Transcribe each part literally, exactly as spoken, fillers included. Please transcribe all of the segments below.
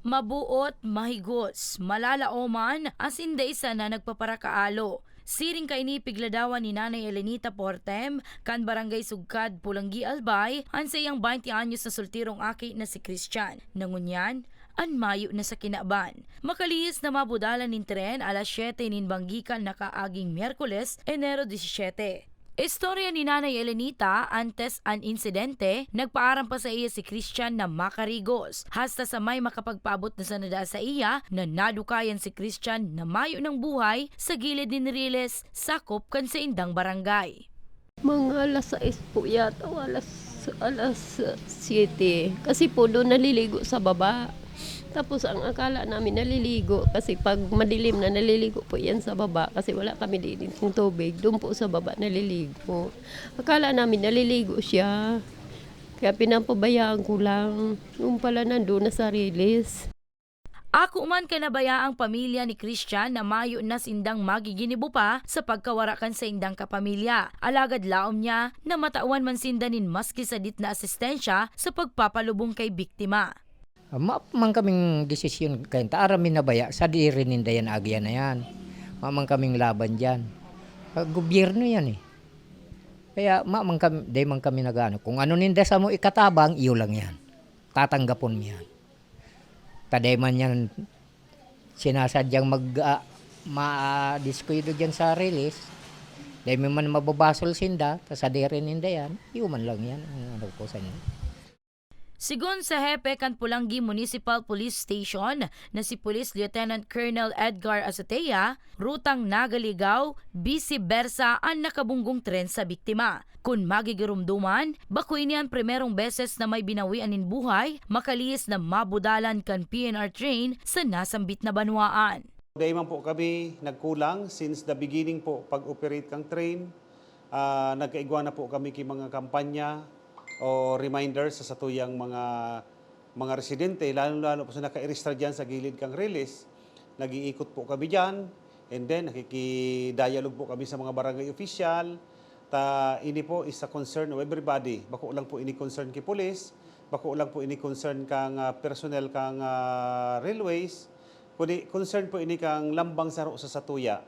Mabuot, mahigos, malalaoman, asin dai sana nagpaparakaalo. Siring kaini pigladawan ni Nanay Elenita Portem, kan Barangay Sugkad, Pulanggi, Albay, an saiyang baynte anyos na solterong aki na si Christian, na ngunyan an mayo na sa kinaban. Makalihis na mabudalan nin tren alas siyete nin banggi kan nakaaging Miyerkules, Enero disisiyete. Istorya ni Nanay Elenita, antes an insidente, nagpaaram pa saiya si Christian na makarigos, hasta sa may makapagpaabot na sana daa saiya na nadukayan si Christian na mayo nang buhay sa gilid nin riles, sakop kan saindang barangay. Mga alas sais po yata o alas, alas siyete. Kasi po doon naliligo sa baba. Tapos ang akala namin naliligo kasi pag madilim na naliligo po yan sa baba kasi wala kami dinidiring tubig. Doon po sa baba naliligo. Akala namin naliligo siya. Kaya pinapabayaan ko lang. Yung pala nandun na sa riles. Ako man kan nabayaang pamilya ni Christian na mayo na sindang magiginibo pa sa pagkawara kan saindang kapamilya. Alagad laom niya na matawan man sinda nin maski sadit na asistensya sa pagpapalubong kay biktima. Mayo man kaming desisyon, kaya ta aram mi nabaya, sadiri ninda yan agian na yan. Mayo man kaming laban diyan. Ah, gobyerno yan eh. Kaya mayo man kami, dai man kami nag-ano. Kung ano ninda samo ikatabang, iyo lang yan. Tatanggapon mi yan. Ta dai man yan sinasadyang mag, ah, ma-, ah, diskuido diyan sa riles. Dai mi man mababasol sinda, ta sadiri ninda yan. Iyo man lang yan ang ano ko sa inyo. Sigon sa hepe kan Pulanggi Municipal Police Station na si Police Lieutenant Colonel Edgar Azotea, rutang Naga-Ligao, bisi bersa an nakabunggong tren sa biktima. Kun magigiromdoman, bako ini an primerong beses na may binawian nin buhay, makalihis na mabudalan kan P N R train sa nasambit na banwaan. Dai man po kami nagkulang since the beginning po pag-operate kang train. Ah, nagkaigwa na po kami ki mga kampanya o reminder sa satuyang mga, mga residente, lalong-lalo po sa nakairista diyan sa gilid kang riles. Nag-iikot po kami diyan, and then nakiki-dialogue po kami sa mga barangay official. Ta ini po is a concern of everybody. Bako lang po ini concern ki pulis, bako lang po ini concern kang, ah, personnel kang, ah, railways, kundi concern po ini kang lambang saro sa satuya.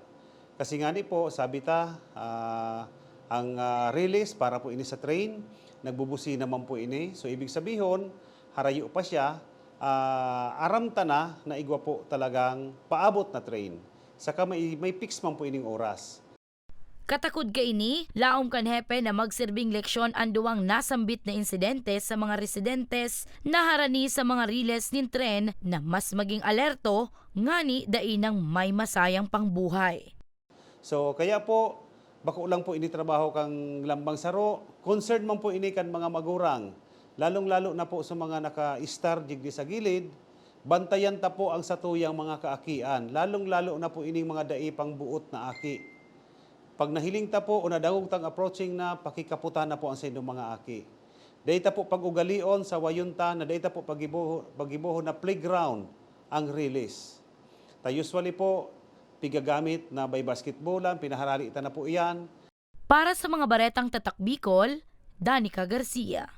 Kasi ngani po, sabi ta, ah, ang, ah, riles para po ini sa train, nagbubusina man po ini. So, ibig sabihon, harayo pa siya, ah, aram ta na na igwa po talagang paabot na train. Saka may, may fix man po ining oras. Katakod kaini, laom kan hepe na magserbing leksyon an duwang nasambit na insidente sa mga residentes na harani sa mga riles nin tren na mas maging alerto ngani dai nang may masayang pangbuhay. So, kaya po, bako lang po ini trabaho kang lambang saro. Concern man po ini kan mga magurang, lalong-lalo na po sa mga naka-istar digdi sa gilid. Bantayan ta po ang satuyang mga kaakian, lalong-lalo na po ining mga dai pang buot na aki. Pag nahiling ta po o nadangog tang approaching na, pakikaputan na po ang saindong mga aki. Dai ta po pag-ugalion, sawayon ta na dai ta po pagibo-, pagibohon na playground ang riles. Ta usually po, pigagamit na may basketballan, pinaharali ta na po iyan. Para sa mga baretang Tatak Bicol, Danica Garcia.